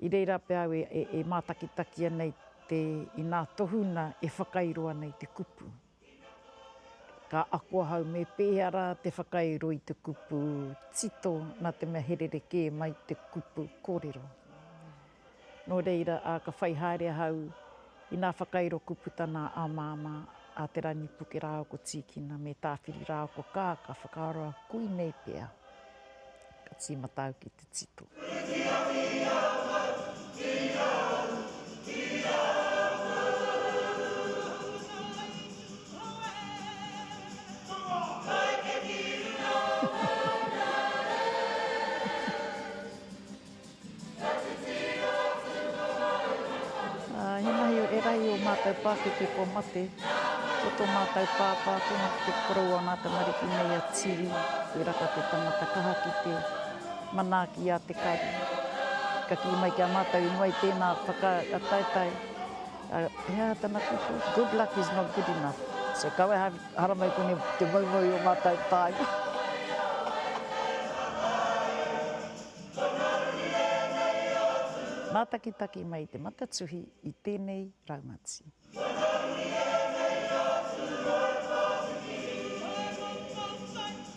I reira pea au e mātakitaki ana i te, i nā tohuna e whakairo ana i te kupu. Ka ako ahau me pēhea rā te whakairo i te kupu tito nā te mea he rerekē mai te kupu kōrero. Nō reira, ā, ka whai haere ahau i nā whakairo kupu tana a Māmā, a Te Rangipuke rāua ko Tīkina me Tāwhiri rāua ko Kā, ka whakaaro koinei pea ka tīmata au ki te tito. He mahi e rahi o mātou pākeke kua mate, ko tō mātou pāpā, ko te koroua o nā tamariki nei a Tiri, koiraka te tangata kaha ki te manaaki i a Te Karu. Ka kī mai ki a mātou i mua i tēnā whakataetae, he aha tana kupu? Good luck is not good enough. So kaua e haramai konei te moumou i o mātou tāima. Mātakitaki mai te Matatuhi i tēnei raumati.